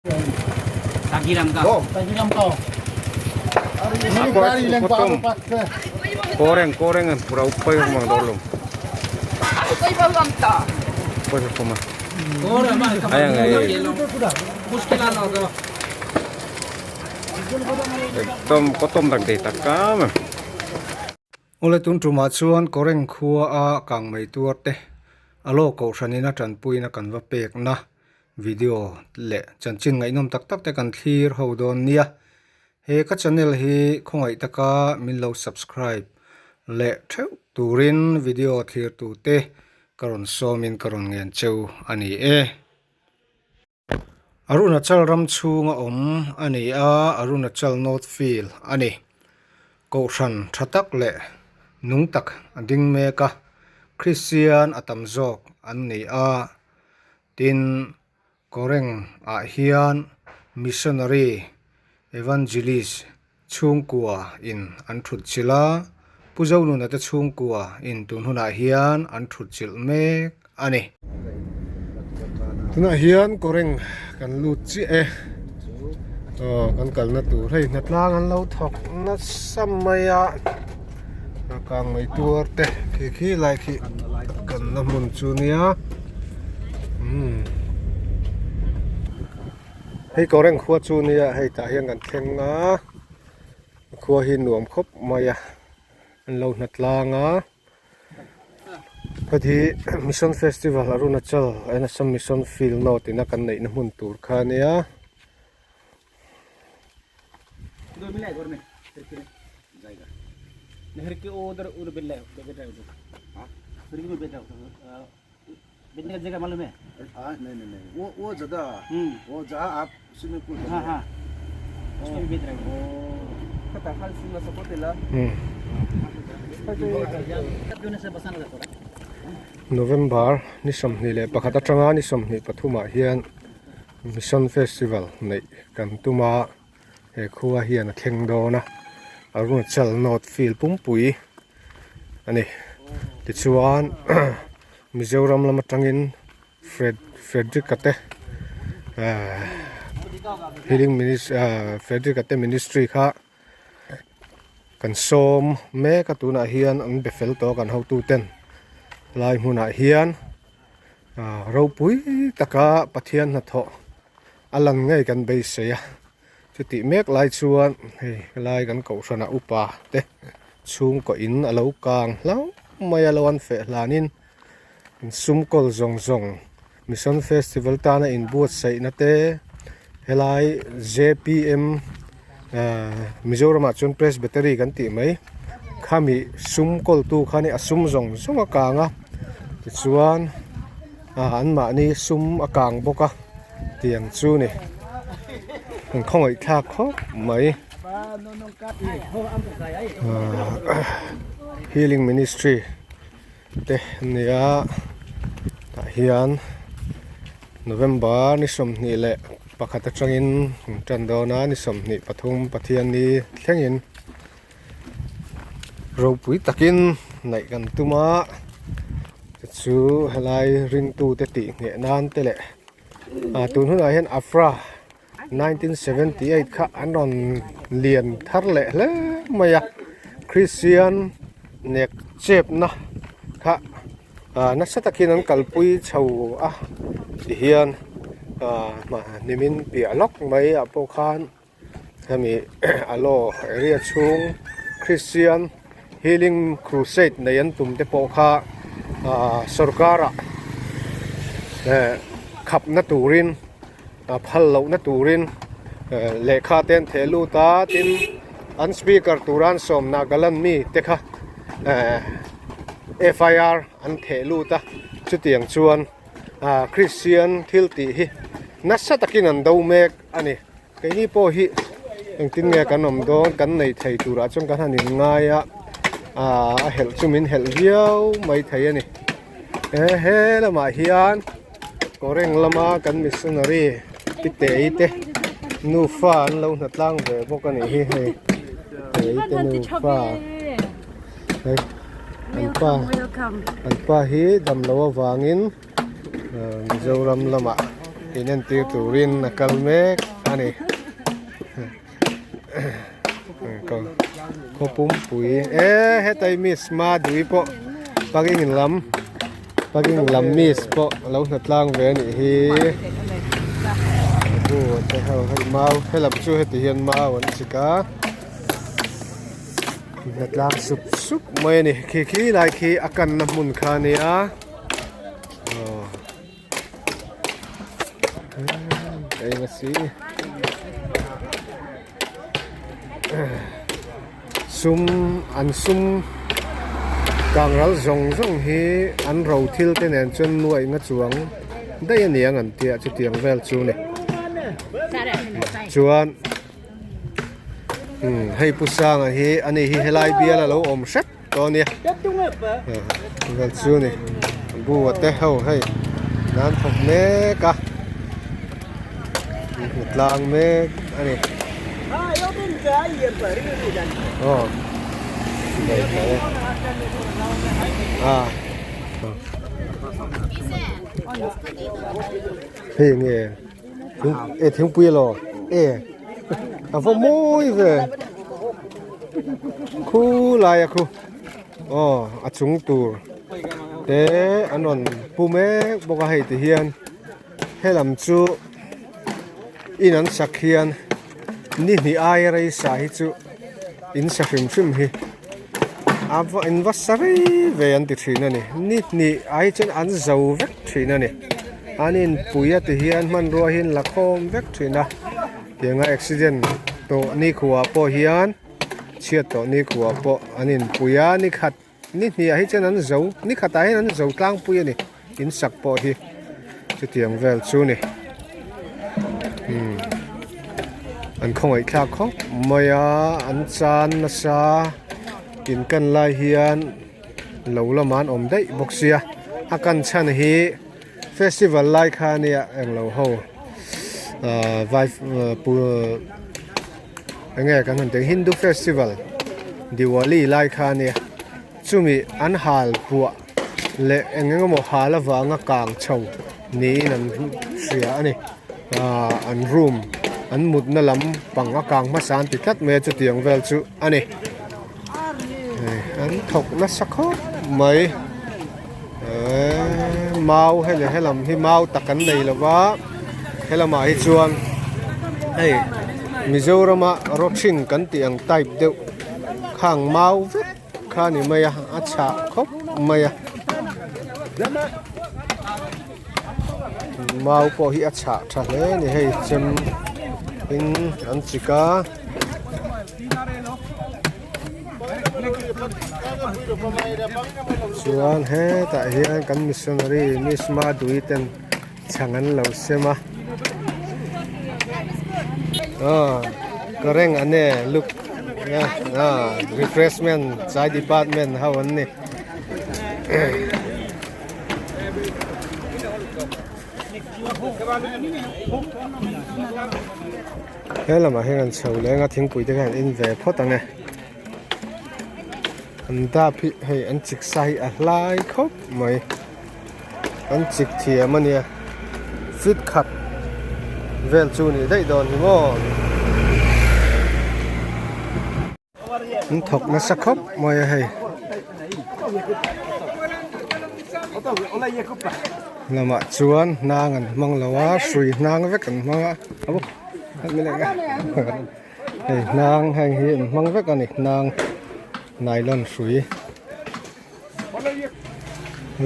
Koreng koreng pura uppai mang dorlum. Ekdom kotom tak dei tak kam. Awle tun tumah chuan Koreng khua a kang mai tuar te a law kohhran in a tanpui na kan va pek na video leh chanchin ngaihnawm tak tak te kan thlir ho dawn nia. He ka channel hi khawngaih taka min lo subscribe leh theuh turin video thlir tute ka rawn sawmin ka rawn ngen cheu a ni e. Arunachal ram chhunga awm a ni a, Arunachal North Field a ni. Kohhran tha tak leh nung tak a ding mek a, Kristian a tam zawk an ni a, tin Koreng ah hian Missionary Evangelist chhungkua in an thut chilh a, Pu Zonuna te chhungkua in tun hunah hian an thut chilh mek a ni. Tunah hian kawreng kan lut chiah e, aw kan kalna tur hei hnatlang an lo thawk nasa mai a, kang mai tuar te khi khi lai khi kanna hmun chu nia umm. Hei Koreng khua chu nia hei tah hian kan thleng a khua hi nuam khawp mai a an lo hna tlang a heti mission festival Arunachal and Assam mission field note ina kan neihna hmun tur kha a nia. November ni 21 atanga ni 23 ah hian Mission Festival neih kan tum a he khua hian a thleng dawn a Arunachal North Field pumpui a ni tichuan Mizoram lam atangin Fred Frederick a te ahh healing minis ahh Frederick a te ministry kha kan sawm mek a tunah hian an be fel tawh a kan hotu ten lai hmunah hian ahh ropui taka Pathian hnathawh a lan ngei kan beisei a chutih mek lai chuan hei helai kan kohhranah upa te chhungkaw in a lo kang hlauh mai a lo an feh hlanin insum kawl zawng zawng mission festival tana inbuatsaihna te helai J P M ahh Mizoram ah chuan presbytery kan tih mai khami sum kawl tu kha a sum zawng zawng a kang a tichuan ah anmahni sum a kang bawk a tiang chu ni an khawngaih thlak khawp mai ah healing ministry te an ni a tah hian November ni 21 atangin an tan dawn a ni 23 Pathianni thlengin ropui takin neih kan tum a chu helai ringtu te tih ngheh nan te leh ah tun hunah hian afra 1978 kha an rawn lian thar leh hle mai a Christian nek chepna kha ah nasa takin an kalpui chho a tihian ah hnimin piah lawk mai ah pawh khan. Hemi Alo area chhung Christian Healing Crusade nei an tum te pawh kha ahh sorkar ah eh khapna turin a phal lohna turin eh lehkha te an theh lut a tin an speaker tura an sawm Nagaland mi te kha eh F I R an theh lut a chutiang chuan ah Christian thil tih hi nasa takin an do mek a ni. Keini pawh hi engtin nge kan awm dawn kan nei thei turah chuan kan han inngai a aaa a helh chu min helh viau mai thei a ni he he lamah hian kawreng lama kan missionary pitei te nufa an lo hna tlang ve bawk a nih hi hei pitei te nufa hei an pa an pa hi damlo avangin Mizoram lamah. Inentir turin a kal mek a ni. Khaw pumpui e hetai miss Madui pawh parking lam parking lam miss pawh a lo hna tlang ve a nih hi. Bu te ho hei mau helam chu heti hian mau an chik a hna tlang sup sup mai a ni khi khi lai khi a kanna hmun kha a nia aw. Eng a si sum an sum kang ral zawng zawng hi an ro thil te nen chuan nuaih nga chuang daih a ni ang an tia chutiang vel chu ni chuan hei pu sanga hi ani hi helai bial a lo awm hrep. Tawh nia vel chu ni bu a te ho hei nan thawk mek a hmu tlang mek a ni aw a hei nge e thingpui elaw e a va mawi ve khu lai a khu aw a chung tur te an rawn pu mek bawk a hei ti hian helam chu in an sak hian ni hnih aia rei sa hi chu in sa hrim hrim hi a va in va sa rei ve an ti thin a ni ni hnih ah hi chuan an zo vek thin a ni an inpui a ti hian hmanrua hi an la khawm vek thin a tianga accident tawh nikhua pawh hian chhiat tawh nikhua pawh an inpui a ni khat ni hnih ah hi chuan an zo ni khatah hian an zo tlangpui a ni in sak pawh hi chutiang vel chu ni umm an khawngaih thlak khawp mai a an chan nasa in kan lai hian lo lamah an awm daih bawk sia a kan chhan hi festival lai kha ania englo ho ahh vai pu enge kan han tih Hindu festival Diwali lai kha ania chumi an hal puah leh eng eng emaw hal avanga kang chho niin an hria a ni ahh an room an mutna lam pang a kang hmasa an ti tlat mai a chutiang vel chu a ni an thawk nasa khawp mai eee mau hei leh helam hi mau tak an nei lo va helamah hi chuan hei Mizorama rawthing kan tih ang type deuh khang mau vek kha ni mai a a chhah khawp mai a mau pawh hi a chhah tha hle a ni hei chem in an chik a. Chuan hetah hian kan missionary miss Madui ten chhang an lo sem a aw ka reng an e look ah refreshment chai department ho an ni. He lamah hian an chho leng a thingpui te khan an in ve phawt ang e an dap hi hei an chik sa hi a hlai khawp mai an chik thiam a nia fit khat vel chu nih daih dawn hi maw. An thawk nasa khawp mai a hei lamah chuan hnang an hmang lo a hrui hnang vek an hmang a hei hnang heng hi an hmang vek a ni hnang nylon hrui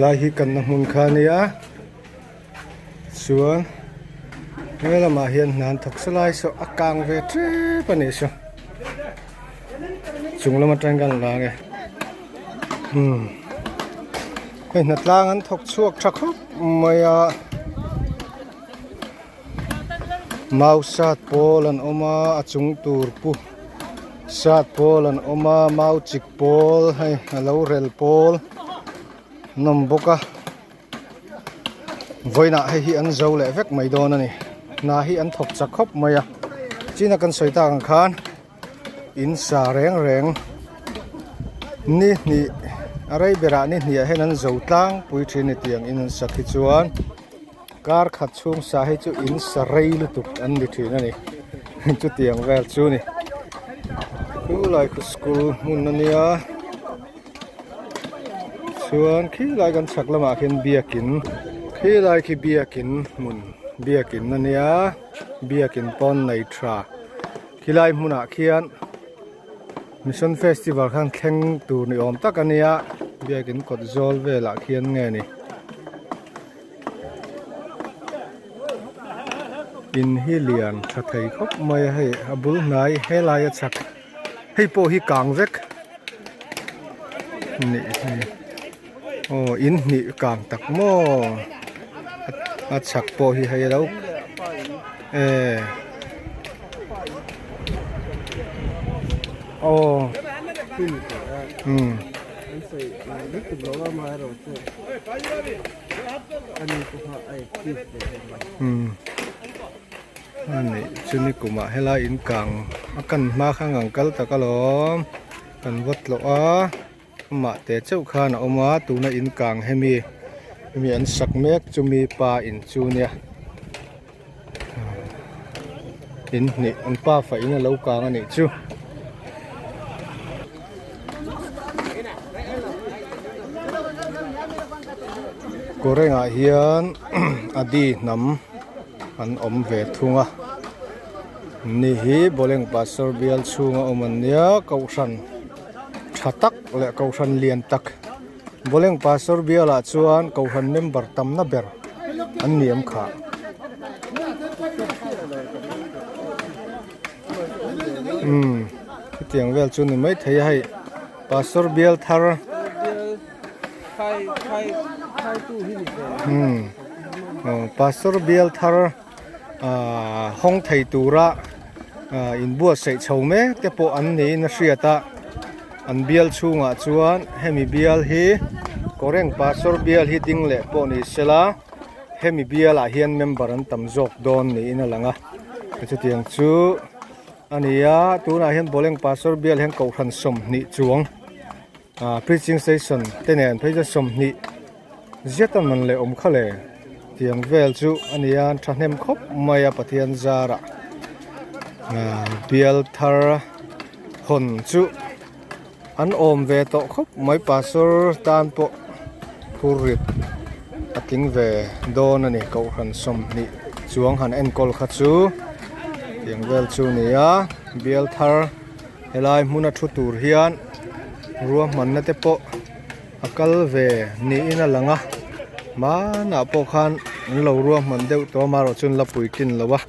lai hi kanna hmun kha a nia chuan he lamah hian hna an thawk sa lai saw a kang ve tep a nih saw chung lam atang khan a lang e umm hei hnatlang an thawk chhuak tha khawp mai a mau sat pawl an awm a a chung tur pu sat pawl an awm a mau chik pawl hei a lo rel pawl an awm bawk a. Vawiinah hei hi an zo leh vek mai dawn a ni hna hi an thawk chak khawp mai a china kan sawi tak ang khan in sa reng reng ni hnih a rei berah ni hnih ah hian an zo tlangpui thin a ni tiang in an sak hi chuan. Kar khat chhung sa hi chu in sa rei lutuk an ni thin a ni chutiang vel chu ni khulai khu school hmun a nia chuan khilai kan chhak lamah khian biakin khilai khi biakin hmun biakin a nia biakin pawn nei tha khilai hmunah khian mission festival khan thleng tur ni awm tak a nia biakin kawt zawl velah khian nge ni. In hi lian tha thei khawp mai a hei a bul hnai helai a chak hei pawh hi kang vek nih hi aw in hnih kang tak maw a chak pawh hi hei alo eh aw umm. Umm a nih chu ni kumah helai in kang a kan hma kha ang kal tak alawm kan va tlawh a amah te chauh khan a awm a tuna in kang hemi hemi an sak mek chumi pa in chu nia in hnih an pa fah in alo kang a nih chu. Kawrengah hian Adi hnam an awm ve thung a ni hi Bawleng Pastor bial chhunga awm an nia kohhran tha tak leh kohhran lian tak Bawleng Pastor bialah chuan kohhran member tamna ber an ni awm khah. Umm hetiang vel chu ni maithei a hei Pastor bial thar umm aw Pastor bial thar ahh hawng thei tura ahh inbuatsaih chho mek te pawh an niin a hriat a an bial chhungah chuan hemi bial hi Kawreng Pastor bial hi ding leh pawh ni sela hemi bialah hian member an tam zawk dawn niin a lang a chutiang chu a ni a tunah hian Bawleng Pastor bial hian kohhran 20 chuang ah preaching station te nen phei chuan 20 ziat a man leh awm kha le tiang vel chu a ni a thahnem khawp mai a Pathian zarah ah bial thar hawn chu an awm ve tawh khawp mai pastor tan pawh phur rit a tling ve dawn a ni kohhran 20 chuang han enkawl kha chu tiang vel chu a ni a bial thar helai hmuna thu tur hian ruahmanna te pawh a kal ve niin a lang a hmanah pawh khan an lo ruahman deuh tawh a amaherawhchu an la puitlin lo a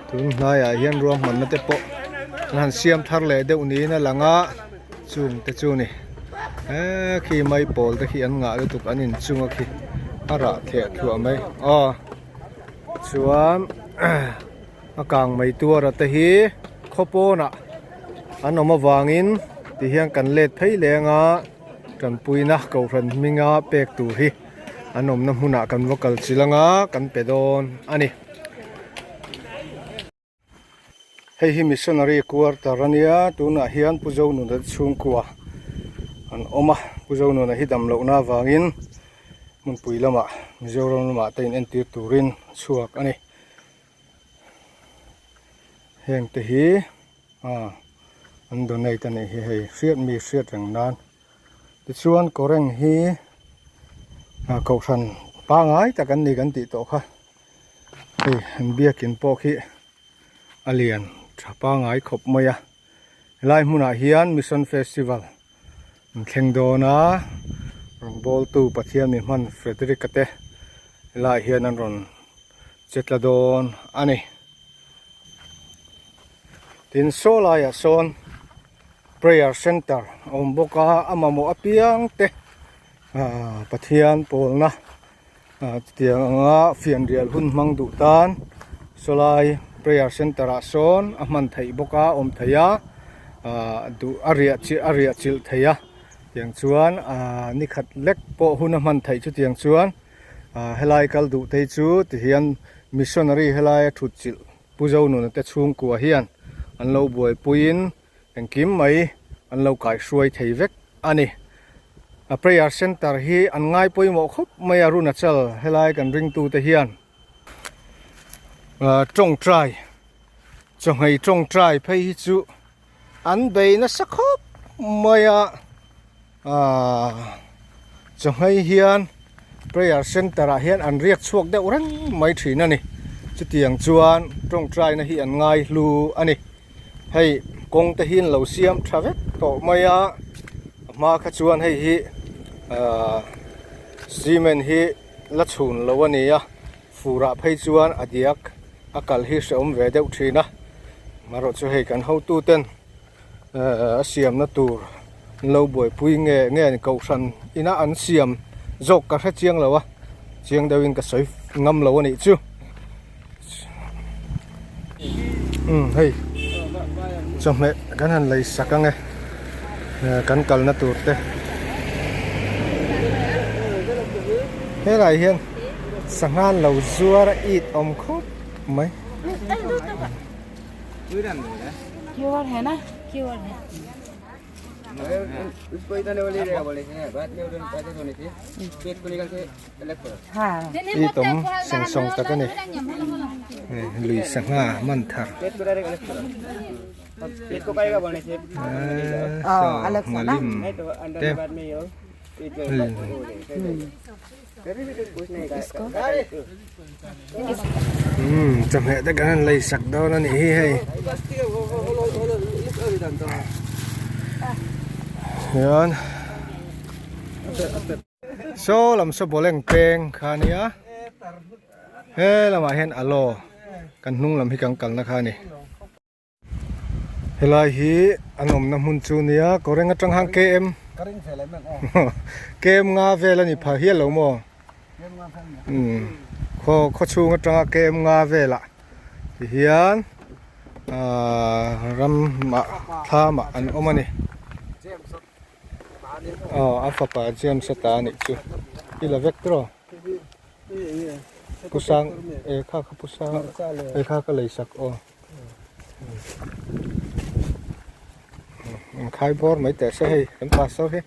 tun hnaiah hian ruahmanna te pawh an han siam thar leh deuh niin a lang a chung te chu ni eee khi mai pawl te khi an ngah lutuk an inchung a khi a rah theh thluah mai aw chuan a kang mai tuara te hi khaw pawnah an awm avangin tihian kan let phei leng a. Tanpuina Kohhran hminga pek tur hi an awmna hmunah kan va kal chilh anga kan pe dawn a ni. Hei hi missionary quarter a nia tunah hian Pu Zonuna te chhungkua an awm a Pu Zonuna hi dam lohna avangin hmunpui lamah Mizoram lamah te in entir turin a chhuak a ni. Heng te hi. A an donate a nih hi hei hriat mi hriat reng nan tichuan kawreng hi ah kohhran pangai tak an ni kan tih tawh kha hei an biakin pawh khi a lian tha pangai khawp mai a helai hmunah hian mission festival an thleng dawn a rawngbawltu Pathian mi hman Frederick a te helaiah hian an rawn che tla dawn a ni. Tin saw laiah sawn prayer center a awm bawk a a mamawh apiang te ahh Pathian pawlna ah chutiang anga fianrial hun hmang duh tan saw lai prayer center ah sawn a hman theih bawk a awm theih a ahh duh a riah chi a riah chilh theih a tiang chuan ahh ni khat lek pawh hun a hman theih chutiang chuan. Ah helai kal duh te hi chu tihian missionary helai a thut chilh Pu Zonuna te chhungkua hian an lo buaipuiin engkim mai an lo kaihhruai thei vek a ni. A prayer center hi an ngai pawimawh khawp mai a Arunachal helai kan ringtute hian. Tawngtai chawhmeh tawngtai phei hi chu an bei nasa khawp mai a ahh chawhmeh hian prayer center ah hian an riak chhuak deuh reng mai thin a ni chutiang chuan tawngtai na hi an ngai hlu a ni hei kawng te hi an lo siam tha vek tawh mai a a hma kha chuan hei hi ahh cement hi la chhun lo a ni a. Furah phei chuan a diak a kal hi hrehawm ve deuh thin a, marawh chu hei kan hotu ten a siamna tur an lo buaipui nge nge ni kohhran ina an siam zawk ka hre chiang lo a, chiang deuhin ka sawi ngam lo a nih chu. Umm hei chawhmeh kan han lei sak ang e kan kalna tur te helai hian sangha lo zuar a it awm khawp mai. I tawm seng sawng tak a ni lui sangha man thar nghalim te umm chawhmeh te kan han lei sak dawn a nih hi hei hian. Saw lam saw bawleng peng kha a nia he lamah hian alo kan hnung lam hi kan kalna kha a ni helai hi an awmna hmun chu a nia kawreng atang khan km km nga vel a ni phah hial lo maw umm khaw khaw chhung atanga km nga velah ti hian ahh ramah thlamah an awm a ni. Aw a fapa James a ta anih chu i la vek tawh pu sang e kha kha pu sang e kha ka lei sak aw an khai bawr mai teh se hei kan pastor hi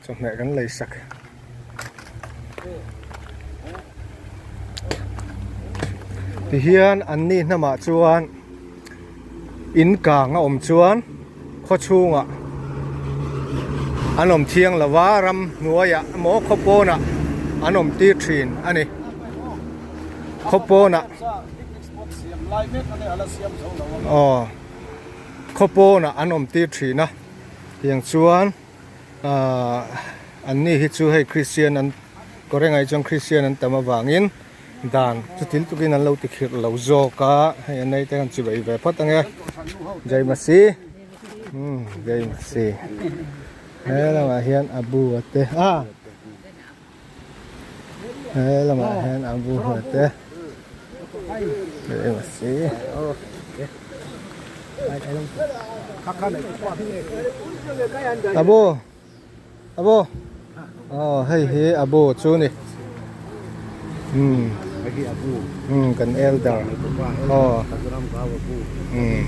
chawhmeh kan lei sak. Tihian an ni hnamah chuan in kang a awm chuan khaw chhungah an awm thiang lo va ram hnuaiah emaw khaw pawnah an awm tir thin a ni khaw pawnah aw khaw pawnah an awm tir thin a tiang chuan. Ahh an ni hi chu hei Christian an kawrenga hi chuan Christian an tam avangin dan chu til tukin an lo ti khirh lo zawk a hei an nei te han chivei ve phawt ange Jaimasi umm Jaimasi he lamah hian a bu a te a he lamah hian a bu a te Jaimasi. Abo abo aw hei hi abo chu ni umm umm kan elder aw umm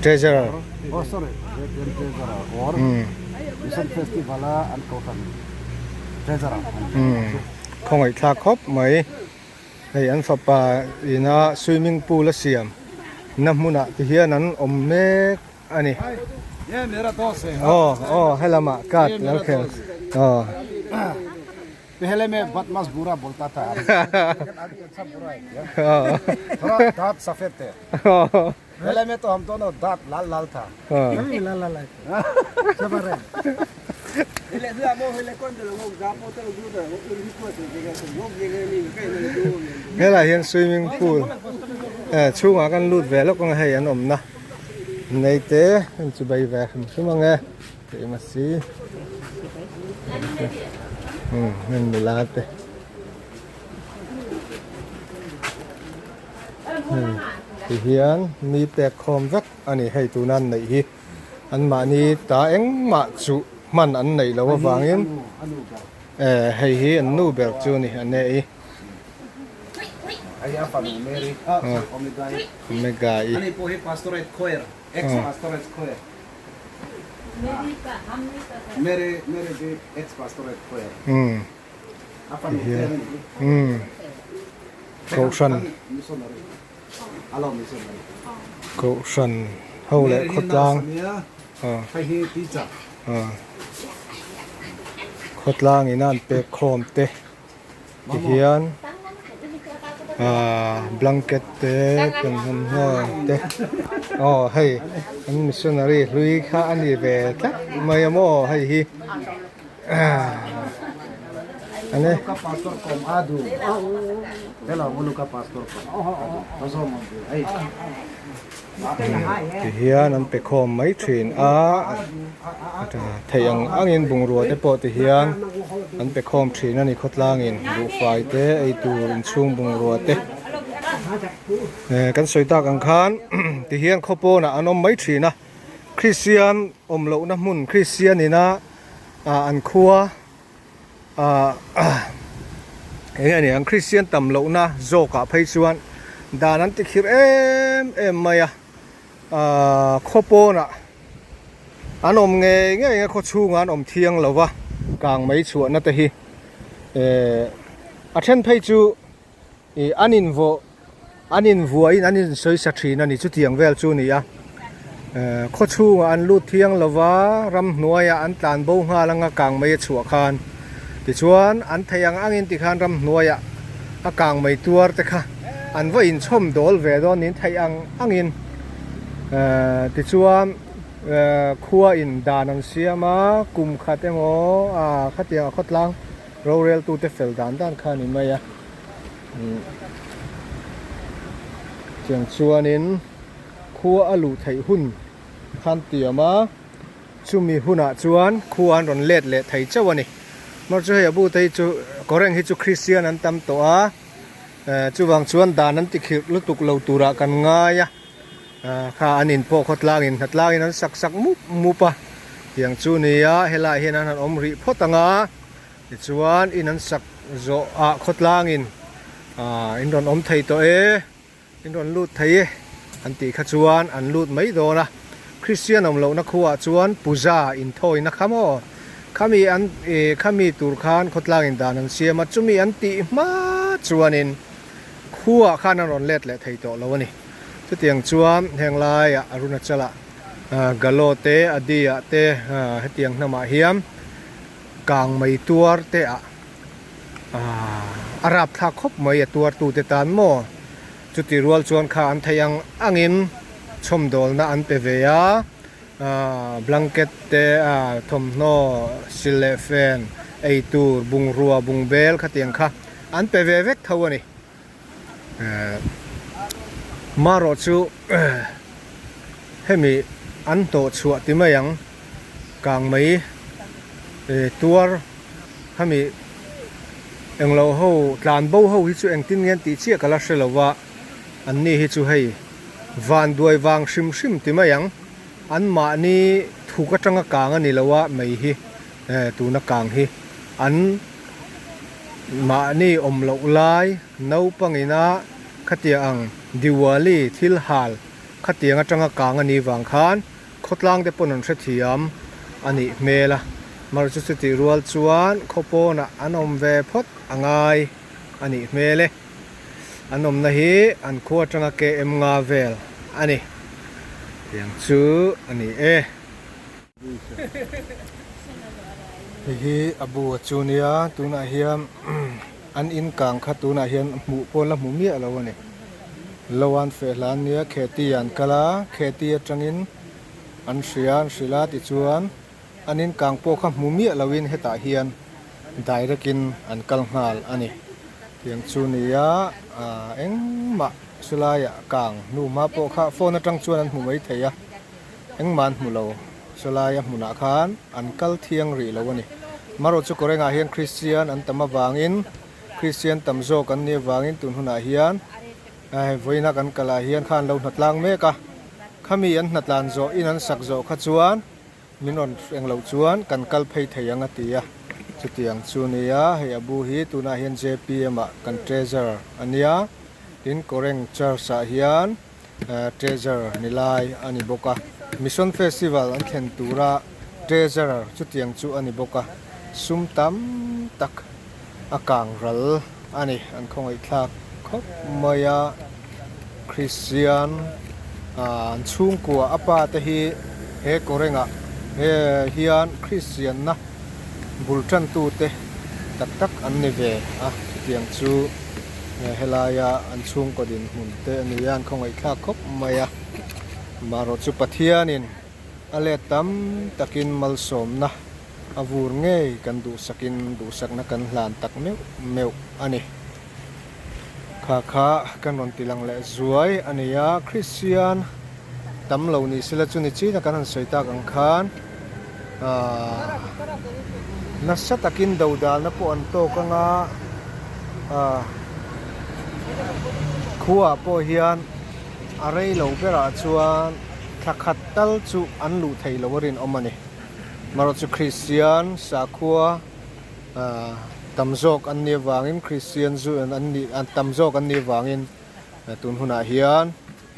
treasurer umm umm khawngaih thlak khawp mai. Hei an fapa ina swimming pool a siam na hmunah ti hian an awm mek a ni. Aw aw helamah card lo khel aw. Helai hian swimming pool eh chhungah kan lut ve lawk ang a hei an awmna nei te an chu bei ve hrim hrim ang e tih masi umm heng nula te. Ti hian mi pek khawm vek a ni hei tuna an neih hi anmahni ta engmah chu hman an neih loh avangin eh hei hi an nu ber chu a ni a ne i Omega i umm. Tihian umm kohhran kohhran ho leh khawtlang ah ah khawtlang in a an pek khawm te tihian ah blanket te thawmhnaw te aw hei an missionary hlui kha a ni ve tlat mai a maw hei hi. Ane. Ti hian an pe khawm mai thin a theih ang angin bungrua te pawh ti hian an pe khawm thin a ni khawtlangin buhfai te eitur inchhung bungrua te kan sawi tak ang khan ti hian khawpawnah an awm mai thin a. Kristian awm lohna hmun Kristian ina ah an khua ah eng nge ni ang Kristian tam lohna zawkah phei chuan dan an ti khirh em em mai a ah khaw pawnah an awm ngei ngei a khaw chhungah an awm thiang lo va kang mai chhuahna te hi eh a then phei chu ih an invaw An invuahin an insawisa thin a ni chutiang vel chu a ni a ehh khaw chhungah an lut thiang lo va ramhnuaiah an tlan bo nghal anga kang mai a chhuah khan tichuan an theih ang angin tikhan ramhnuaiah a kang mai tuar te kha an va inchhawm dawl ve dawn niin theih ang angin ehh tichuan ehh khua in dan an siam a kum khat emaw ah khatiang a khawtlang rorel tute fel dan dan kha a ni mai a. Tiang chuanin khua a luh theih hun khan tiam a, chumi hunah chuan khua an rawn let leh thei chauh a ni. Mar chu hei a bu te hi chu kawreng hi chu Kristian an tam tawh a, eh chuvang chuan dan an ti khirh lutuk lo turah kan ngai a, eh kha an in pawh khawtlangin hnatlangin an sak sak mup mup a, tiang chu ni a helaiah hian an han awm rih phawt ang a. Tichuan in an sak zawh ah khawtlangin ah in rawn awm thei tawh e, in rawn lut thei e an tih kha chuan an lut mai dawn a. Kristian awm lohna khuaah chuan puja inthawina kha maw? Khami an ih khami tur khan khawtlangin dan an siam a, chumi an tih hma chuanin khuaah khan an rawn let leh thei tawh lo a ni. Chutiang chuan heng laiah Arunachal-ah Galo te Adi-ah te hetiang hnamah hian Kang mai tuar te ah a rap thlak khawp mai a tuar tu te tan maw chuti rual chuan kha an theih ang angin chhawmdawlna an pe ve a blanket te thawmhnaw sil leh fen eitur bungrua bungbel khatiang kha an pe ve vek tho a ni marawh chu hemi an hnawh chhuah ti mai ang kang mai tuar hemi englo ho tlan bo ho hi chu engtin nge an tih chiah ka la hre lo va an ni hi chu hei van duai vang hrim hrim ti mai ang an mahni thuk atanga kang a ni lo a mei hi tuna kang hi an. Mahni awm loh lai naupangina khatiang ang Diwali thil hal khatiang atanga kang a nih vang khan khawtlang te pawn an hrethiam a nih hmel a. Mar chu chutih rual chuan khaw pawnah an awm ve phawt a ngai a nih hmel e. An awmna hi an khua atanga KM nga vel a ni. Tiang chu a ni e. Hei hi a bu a chu nia tunah hian an in kang kha tunah hian hmuh pawh la hmu miah lo a ni lo an feh hlan nia kheti an kal a kheti atangin an hria an hrilh a tichuan an in kang pawh kha hmu miah lo in hetah hian direct in an kal nghal a ni tiang chu nia ah engmah silaiah kang hnu hma pawh kha phone atang chuan an hmu maithei a. Engmah an hmu lo, sawlai a hmunah khan an kal thiang rih lo a ni. Marawh chu Korengah hian Kristian an tam avangin, Kristian tam zawk an nih avangin tun hunah hian hei vawiina kan kalah hian kha an lo hnatlang mek a, khami an hnatlan zawh in an sak zawh kha chuan min rawn eng loh chuan kan kal phei thei ang a ti a, chutiang chu nia hei a bu hi tunah hian JPM ah kan treasurer a nia, tin Koreng Church ah hian. Treasurer ni lai a ni bawk a, Mission Festival an thlen tura Treasurer chutiang chu a ni bawk a, sum tam tak a kang ral a ni an khawngaihthlak khawp mai a Kristian an chhungkua a pa te hi he kawrengah he hian Kristian na bul tan tu te tak tak an ni ve a chutiang chu helaia an chhungkaw dinhmun te a ni a an khawngaihthlak khawp mai a marawh chu Pathianin a let tam takin malsawmna a vur ngei kan duhsakin duhsakna kan hlan tak meuh meuh a ni. Kha kha kan rawn ti lang leh zuai a ni a, Kristian tam lo ni sela chu ni chin a kan han sawi tak ang khan aaa nasa takin dodalna pawh an tawk ang a, aaa khuaah pawh hian a rei lo berah chuan thla khat tal chu an luh thei lo a rinawm a ni. Marawh chu Kristian sakhua tam zawk an nih avangin Kristian zu an nih an tam zawk an nih avangin tun hunah hian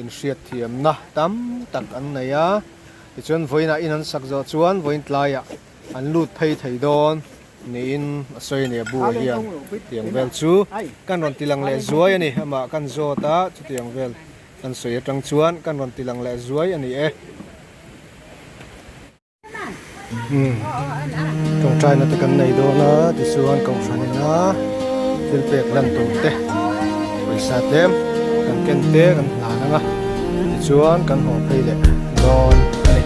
inhriatthiamna tam tak an nei a tichuan vawiinah in an sak zawh chuan vawiin tlaiah an lut phei thei dawn niin a sawi a ni a buah hian tiang vel chu kan rawn ti lang leh zuai a ni amah kan zawt a chutiang vel kan sawi atang chuan kan rawn ti lang leh zuai a ni e. Tawngtaina te kan nei dawn a tichuan kohhran ina thil pek lan tur te pawisa tlem kan ken te kan hlan ang a tichuan kan haw phei leh dawn a ni.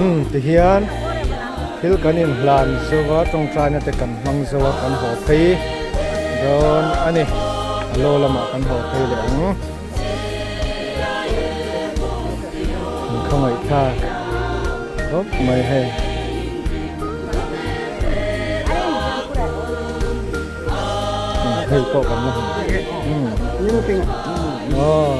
Umm tihian thil kan inhlan zo a tawngtaina te kan hmang zo a kan haw phei dawn a ni a law lamah kan haw phei leh ang an khawngaih thlak khawp mai hei. Hei pawh kan la hmu umm aw.